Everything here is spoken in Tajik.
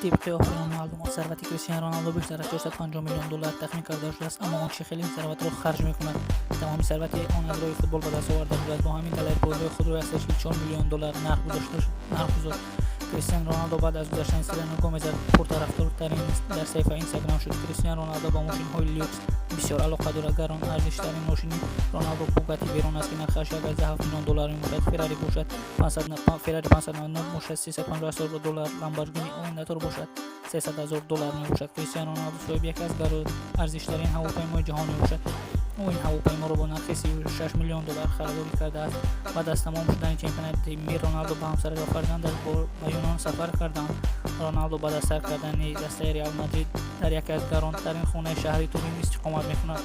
Тибқи охирин маълумот, сарвати Криштиан Роналдо бештар аз 450 миллион доллар тахмин карда шудааст, аммо он чӣ хеле ин сарватро харҷ мекунад? Тамоми сарвати он аз роҳи футбол ба даст оварда шудааст. Бо ҳамин далел бозиҳои худро 144 миллион доллар нарх гузошт. Криштиан Роналдо баъд аз гузаштани Селена Гомез пуртарафдортарин дар саҳифаи Инстаграм шуд. Криштиан Роналдо ба мошинҳои люкс бисёр алоқа дорад. Гарон-арзиштарин мошини Роналдо Бугатти Верон аст, ки нархаш 1,7 миллион доллар мебошад. Феррари бошад, Феррари 599 бошад, 350 ҳазор доллар, Ламборгини Авентадор бошад, 300 ҳазор доллар мебошад. Криштиан Роналдо соҳиби яке аз гаронарзиштарин ҳавопаймои ҷаҳон мебошад. Ӯ ин ҳавопайморо бо нархи 36 миллион доллар харидорӣ кардааст. Баъд аз тамом шудани чемпионати мир Роналдо ба ҳамсараш ва фарзандаш ба Юнон сафар карданд. Роналдо баъд аз тарк кардани дастаи Реал Мадрид дар яке аз гаронтарин хонаи шаҳри Турин истиқомат мекунад.